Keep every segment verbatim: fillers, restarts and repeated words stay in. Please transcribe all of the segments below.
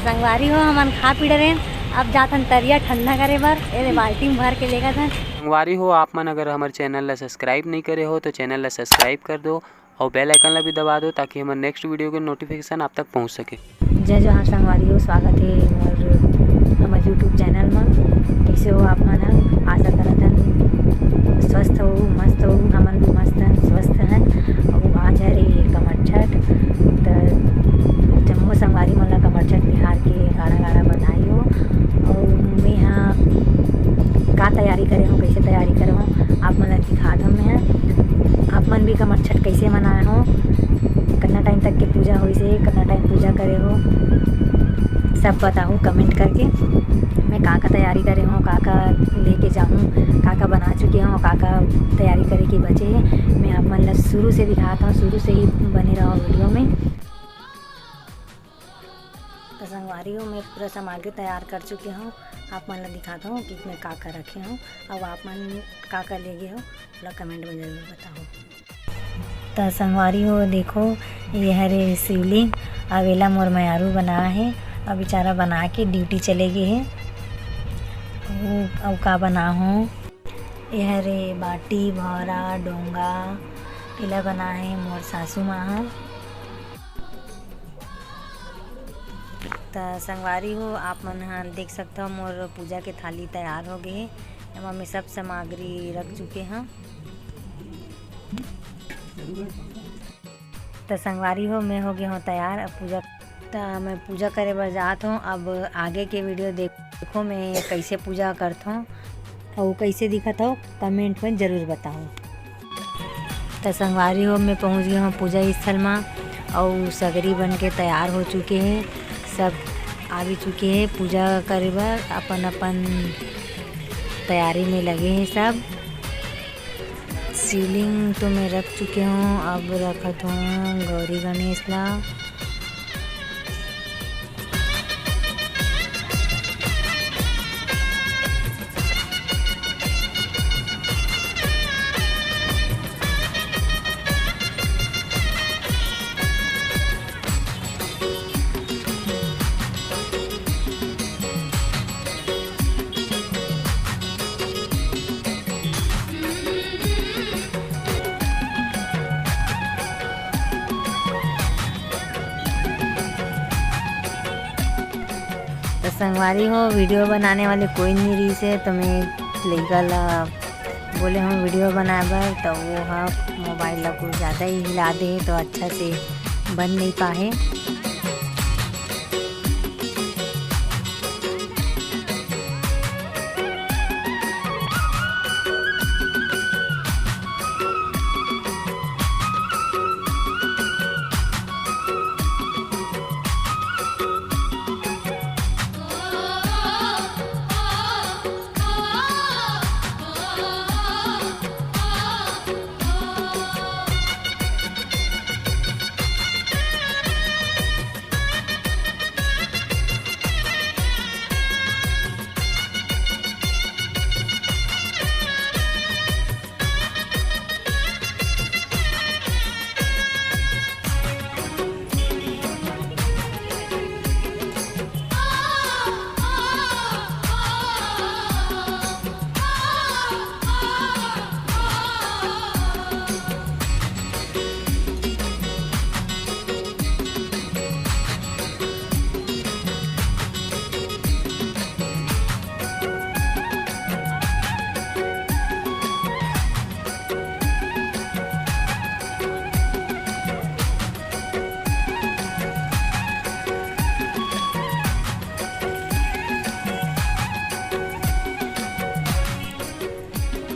संगवारी हो, हमन खा पी डरेन, अब जाथन तरिया ठंडा करे बर। ए दे बाल्टी में भर के लेगत हन। संगवारी हो, आप मन अगर हमर चैनल ला सब्सक्राइब नई करे हो तो चैनल ला सब्सक्राइब कर दो और बेल आइकन ला भी दबा दो, ताकि हमर नेक्स्ट वीडियो के नोटिफिकेशन आप तक पहुंच सके। जय जोहार संगवारी हो, स्वागत हे मोर, हमर YouTube चैनल म। कइसे हो आप मन ह? आशा करत हन स्वस्थ हो, मस्त हो। हमन भी मस्त हन, स्वस्थ हन। अउ आज हरे कमरछठ, त जम्मो संगवारी मन ला कमरछठ तिहार के गाड़ा गाड़ा बधाई हो। अउ मैं ह का तैयारी करे हूँ, कइसे तैयारी करे हूँ, आप मन ला दिखात हूँ मैं ह। आप मन भी कमरछठ कइसे मनाए हो, कतना टाइम तक के पूजा होइस हे, कतना टाइम पूजा करे हो, सब बताहू कमेंट करके। मैं का का तैयारी करे हूँ, का का लेके जाहूँ, का का बना चुके हूँ, का का तैयारी करे के बचे हे, मैं आप मन ला शुरू से दिखात हूँ। शुरू से ही बने रहो वीडियो में। तो संगवारी हो, मैं पूरा सामग्री तैयार कर चुके हूँ। आप मन ला दिखाता हूँ कि मैं का का रखे हूँ, अउ आप मन का का लेगे हो, ओला कमेंट में जरूर बताओ। त संगवारी हो, देखो, ये हरे शिवलिंग, अब एला मोर मयारू बनाए हे। अब बेचारा बना के ड्यूटी चले गे हे। अउ, अउ का बनाहूँ? ये हरे बाटी, भौरा, डोंगा, एला बनाए हे मोर सासू माँ ह। त संगवारी हो, आप मन ह देख सकथव, मोर पूजा के थाली तैयार हो गे हे। एमा मैं सब सामग्री रख चुके हव। त संगवारी हो, मैं हो गे हव तैयार। अब पूजा, त मैं पूजा करे बर जात हव। अब आगे के वीडियो देखो, मैं कइसे पूजा करथव अउ कइसे दिखत हव, कमेंट में जरूर बताओ। त संगवारी हो, मैं पहुंच गे हव पूजा स्थल म, अउ सगरी बन के तैयार हो चुके हे, सब आ भी चुके हे पूजा करे बर, अपन अपन तैयारी में लगे हे सब। शिवलिंग तो मैं रख चुके हव, अब रखत हव गौरी गणेश ला। त संगवारी हो, वीडियो बनाने वाले कोई नहीं रहिस हे, त मैं लइका ला बोले हव वीडियो बनाए बर, त वो ह मोबाइल ला कुछ ज़्यादा ही हिला दे, त अच्छा से बन नहीं पाए।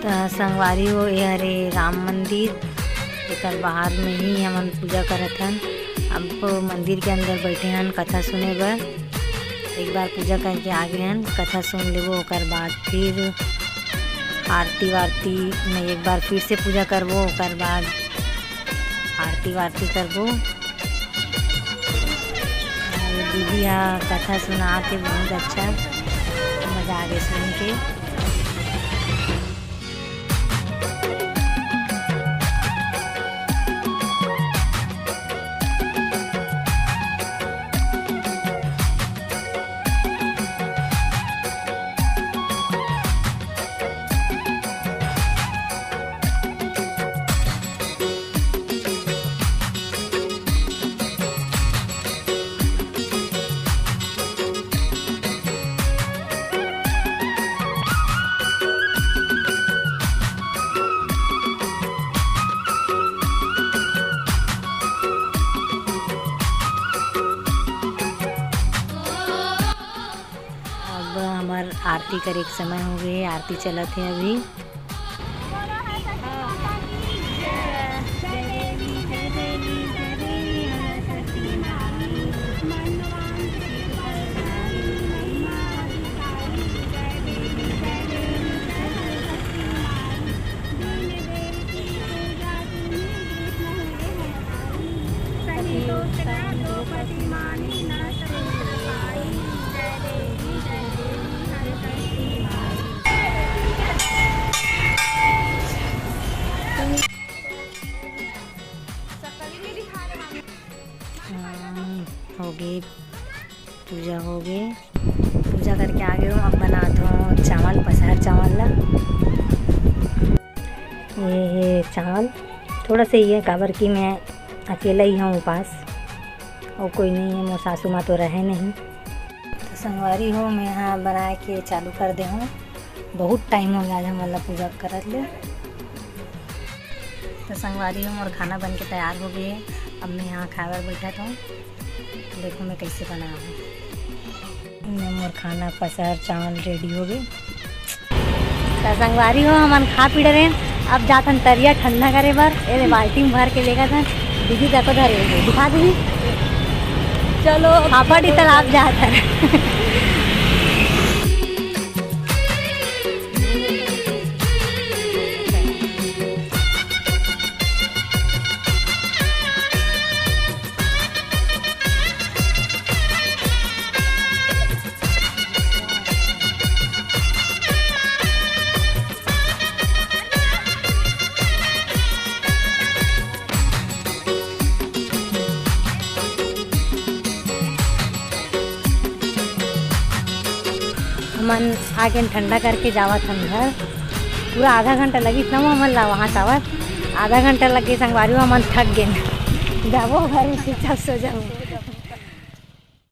त संगवारी हो, ये हरे राम मंदिर, एकर बाहर में ही हमन पूजा करत हन। अब मंदिर के अंदर बैठे हन कथा सुने बर। एक बार पूजा करके आ गे हन, कथा सुन लेबो, ओकर बाद फिर आरती वारती में एक बार फिर से पूजा करबो, ओकर बाद आरती वारती करबो। ये दीदी ह कथा सुनात हे, बहुत अच्छा मजा आ गे सुन के। और आरती करे के समय हो गए हे, आरती चलत हे अभी। हाँ, हो गए, पूजा हो गए, पूजा करके आ गए हूँ। अब बनात हूँ चावल, पसहर चावल ला। ये, ये चावल थोड़ा सा ही है, काबर कि मैं अकेला ही हूँ उपास, और कोई नहीं है, मोर सासू माँ तो रहे नहीं। तो संगवारी हो, मैं यहाँ बनाए के चालू कर दे हूँ। बहुत टाइम हो गया आज हमन ला पूजा करत ले। तो संगवारी हो, मोर खाना बन के तैयार हो गए हे। अब मैं यहाँ खाए बर बैठत हूँ। देखो मैं कैसे बनाए हूँ। मैं मोर खाना पसहर चावल रेडी हो गए। तो संगवारी हो, हमन खा पी डरे, अब जाथन तरिया ठंडा करे बर। ए ले बाल्टी में भर के लेगत हन। दीदी देखो धरे हे, दिखा दीदी। चलो, हापड़ ही तालाब जात हन। हमन आगेन ठंडा करके जावत हन घर। पूरा आधा घंटा लगिस ना हमन ला वहाँ जावत, आधा घंटा लग गए संगवारी, हमन थक गेन। जाबो घर में चुपचाप सो जाबो।